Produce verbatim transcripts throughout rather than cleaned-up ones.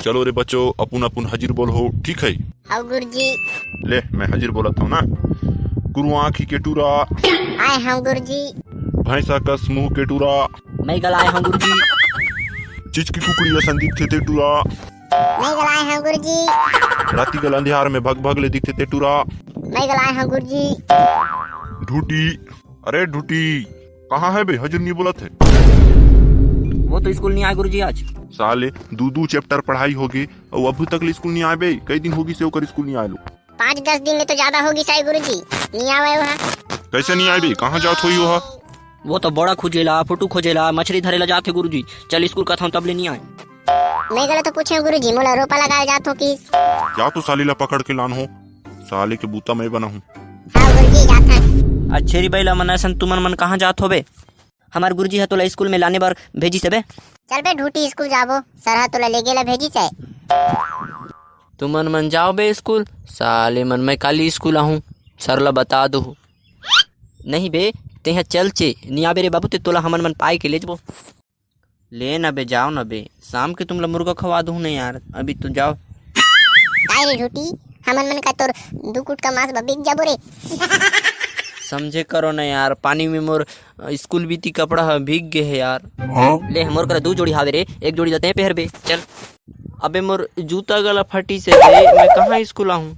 चलो रे बच्चों, अपुन अपुन हाजिर बोल हो, ठीक है? हव गुरुजी। ले, मैं हाजिर बोलत हूँ ना। कुरु आँखी के टूरा। आय हूँ गुरुजी। भैंसा कस मुंह के टूरा। मैं गलाय हूँ गुरुजी। चिचकी कुकड़ी असन दिखथे ते टूरा। मैं गलाय हूँ गुरुजी। राती गल अंधियार में भग भग ले दिखथे ते टूरा। मैं गलाय हूँ गुरुजी। ढूटी, अरे ढूटी, कहाँ है बे? हजूर नहीं बोलत है। वो तो स्कूल नहीं आए गुरुजी आज। साले, दू दू चैप्टर पढ़ाई होगे, अउ अभी तक ले स्कूल नहीं आए बे। कई दिन होगी से ओकर स्कूल नहीं आए लो। पाँच दस दिन ले तो ज्यादा होगी साई गुरुजी, नहीं आवे वहाँ। कैसे नहीं आए बे? कहाँ जात होई वहाँ? वो तो बोड़ा खोजेला, फोटो खोजेला, मछली धरेला जात हे गुरुजी। चल स्कूल कथन तब ले नहीं आए। मैं गला तो पूछे गुरुजी, मोला रोपा लगाए जात हो कि? जा तो साली ला पकड़ के लान हो, साले के बूता मैं बनाहूँ। हाँ गुरुजी, जात हन। अच्छे री बइला मन, असन तुमन मन कहाँ जात होबे? हमार गुरुजी ह तोला स्कूल में लाने बर भेजिस हे बे। चल बे ढूटी, स्कूल जाबो, सर ह तोला लेगे ला भेजिस हे। तुमन मन जाओ बे स्कूल, साले मन मैं काली स्कूल आहूँ, सर ला बता दो। नहीं बे, तेहा चल चे, नहीं आबे रे बाबू, ते तोला हमन मन पाए के ले जबो। ले ना बे, जाओ ना बे, शाम के तुमला मुर्गा खवा दूँ ना यार, अभी तो जाओ। काय रे झूठी, हमन मन का तोर दू कुट का मांस बर बिक जाबो रे। समझे करो ना यार, पानी में मोर, अ, स्कूल बीती कपड़ा ह भीग गे हे यार। हाँ? ले, मोर करा दू जोड़ी हावे रे, एक जोड़ी ला तैं पहर बे, चल। अबे मोर जूता गला फटी से बे, मैं कहाँ स्कूल आहूँ?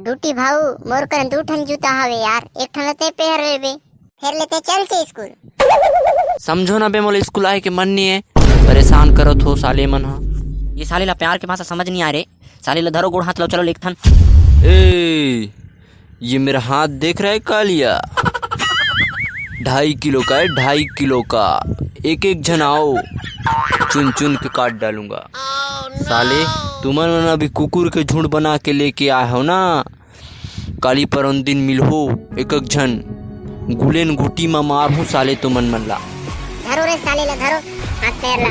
ढूटी भाऊ, मोर करा दू ठन जूता हावे यार, एक ठन ला तैं पहर ले बे। फेर ले तैं चल के स्कूल। समझो ना बे, मोला स्कूल आए के मन नहीं है, परेशान करत हो साले मन ह। ये साले ला प्यार के भाषा समझ नहीं आ रे, साले ला धरो गोड़ हाथ ला, चलो लेखथन। ए, ये मेरा हाथ देख रहा है कालिया? ढाई किलो का है, ढाई किलो का। एक एक झन आओ, चुन चुन के काट डालूंगा। साले, तुमन मन अभी कुकुर के झुंड बना के लेके आए हो ना, काली परन दिन मिलहो एक एक झन, गुलेन गुटी म मारहूं साले तुमन मन ला। धरो रे साले ला, धरो हाथ पैर ला।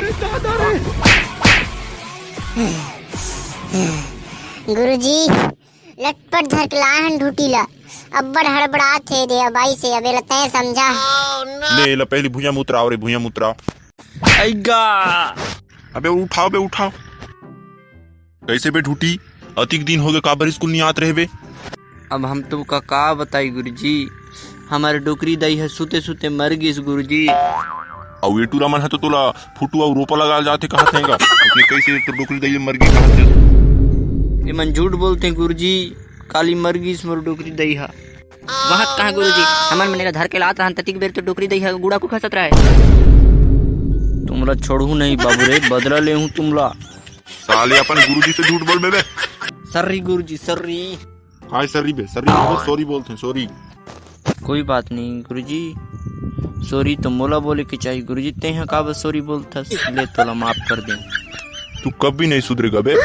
गुरुजी, लटपट धर के लाहन ढूटी ला, अब्बड़ हड़बड़ात हे दे अबाई से, अबे ला तैं समझा। ले ला पहली भुइयां म उतराव रे, भुइयां म उतराव। अइगा। अबे उठाव बे, उठाव। कैसे बे ढूटी, अतिक दिन होगे, काबर स्कूल नहीं आत रहे बे? अब हम तुमका का बताई गुरुजी, हमारे डोकरी दाई ह सुते सुते मर गिस गुरुजी। अउ ये टूरा मन ह तो तोला फुटू अउ रोपा लगा जाथे कहत हेगा, लेकिन कैसे तो डोकरी दाई मर गे कहत हे? ये मन झूठ बोलते हैं गुरुजी, काली मर गिस मोर डोकरी दाई ह। वहाँ कहाँ गुरुजी, हमन मन एला धर के लात रहन, ततिक बेर तो डोकरी दाई ह गुड़ा को खसत रहे। तुमला छोड़हूँ नहीं बाबू रे, बदला लेहूँ तुमला। साले अपन गुरुजी से झूठ बोल बे। Sorry गुरुजी, sorry। काय sorry बे? Sorry नहीं, sorry बोलथे, sorry। कोई बात नहीं गुरुजी, sorry तो मोला बोले के चाहिए गुरुजी, तेहा काबर sorry बोलथस? ले तोला माफ कर दे। तू कभी नहीं सुधरेगा बे।